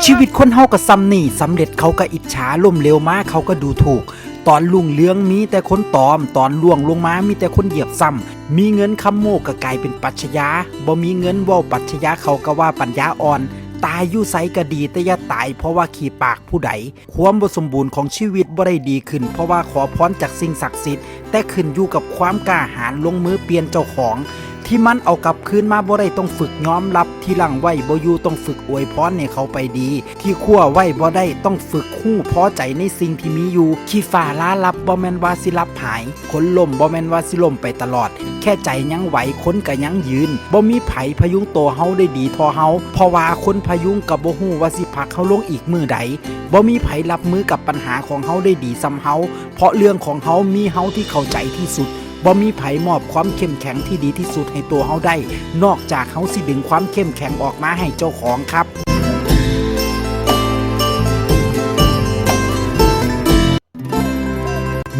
ຊີວິດຄົນເຮົາກໍສ່ຳນີ້, ສຳເລັດເຂົາກໍອິດສາ, ລົ້ມເຫຼວມາເຂົາກໍດູຖູກ. ຕອນຮຸ່ງເຮືອງມີແຕ່ຄົນຕອມ, ຕອນລ່ວງລົງມາມີແຕ່ຄົນຢຽບຊ້ຳ. ມີເງິນຄຳໂມ້ກໍກາຍເປັນປັດຊະຍາ, ບໍ່ມີເງິນເວົ້າປັດຊະຍາເຂົາກໍວ່າປັນຍາອ່ອນ. ຕາຍຢູ່ໃສກໍດີ, ແຕ່ຢ່າຕາຍເພາະວ່າຂີ້ປາກຜູ້ໃດ. ຄວາມບໍ່ສົມບູນຂອງຊີວິດບໍ່ໄດ້ດີຂຶ້ນ ເພາະວ່າຂໍພອນຈາກສິ່ງສັກສິດ, ແຕ່ຂຶ້ນຢູ່ກັບຄວາມກ້າຫານລົງມືປ່ຽນເຈົ້າຂອງ. ທີ່ມັນເອົາກັບຄືນມາບໍ່ໄດ້ ຕ້ອງຝຶກຍອມຮັບ, ທີ່ຫຼັ່ງໄວ້ບໍ່ຢູ່ ຕ້ອງຝຶກອວຍພອນໃຫ້ເຂົາໄປດີ, ທີ່ຄວ້າໄວ້ບໍ່ໄດ້ ຕ້ອງຝຶກຮູ້ພໍໃຈໃນສິ່ງທີ່ມີຢູ່. ຂີ້ຟ້າລາຫຼັບບໍ່ແມ່ນວ່າຊິຫຼັບຫາຍ, ຄົນລົ້ມບໍ່ແມ່ນວ່າຊິລົ້ມໄປຕະຫຼອດ, ແຄ່ໃຈຍັງໄຫວ ຄົນກໍຍັງຢືນ. ບໍ່ມີໃຜພະຍຸງໂຕເຮົາໄດ້ດີທໍ່ເຮົາ, ເພາະວ່າຄົນພະຍຸງກໍບໍ່ຮູ້ວ່າຊິຜັກເຮົາລົງອີກມື້ໃດ. ບໍ່ມີໃຜຮັບມືກັບບັນຫາຂອງເຮົາໄດ້ດີສ່ຳເຮົາ, ເພາະເລື່ອງຂອງເຮົາມີເຮົາທີ່ເຂົ້າໃຈທີ່ສຸດ. ບໍ່ມີໃຜມອບຄວາມເຂັ້ມແຂງທີ່ດີທີ່ສຸດໃຫ້ຕົວເຮົາໄດ້ ນອກຈາກເຮົາຊິດຶງຄວາມເຂັ້ມແຂງອອກມາໃຫ້ເຈົ້າຂອງຄັບ.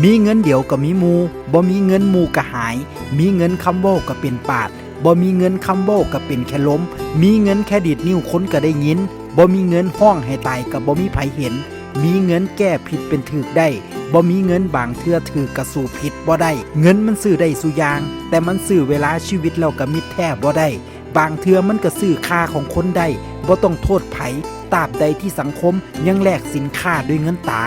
ມີເງິນດຽວກໍມີໝູ່, ບໍ່ມີເງິນໝູ່ກໍຫາຍ. ມີເງິນຄຳເວົ້າກໍເປັນປາດ, ບໍ່ມີເງິນຄຳເວົ້າກໍເປັນແຄ່ລົມ. ມີເງິນແຄ່ດີດນິ້ວຄົນກໍໄດ້ຍິນ, ບໍ່ມີເງິນຮ້ອງໃຫ້ຕາຍກໍບໍ່ມີໃຜເຫັນ. ມີເງິນແກ້ຜິດເປັນຖືກໄດ້, ບໍ່ມີເງິນບາງເທື່ອຖືກກໍສູ້ຜິດບໍ່ໄດ້. ເງິນມັນຊື້ໄດ້ສູ່ຢ່າງ, ແຕ່ມັນຊື້ເວລາ, ຊີວິດ ແລ້ວກໍມິດແທ້ບໍ່ໄດ້. ບາງເທື່ອມັນກໍຊື້ຄ່າຂອງຄົນໄດ້. ບໍ່ຕ້ອງໂທດໃຜ, ຕາບໃດທີ່ສັງຄົມຍັງແລກສິນຄ້າດ້ວຍເງິນຕາ.